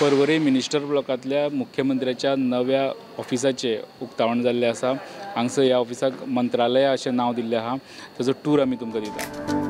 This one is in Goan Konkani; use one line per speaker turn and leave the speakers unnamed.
पर्वरी मिनिस्टर ब्लॉकांतल्या मुख्यमंत्र्याच्या नव्या ऑफिसाचें उक्तावण जाल्लें आसा. हांगसर ह्या ऑफिसाक मंत्रालय अशें नांव दिल्लें आहा. ताजो टूर आमी तुमकां दिता.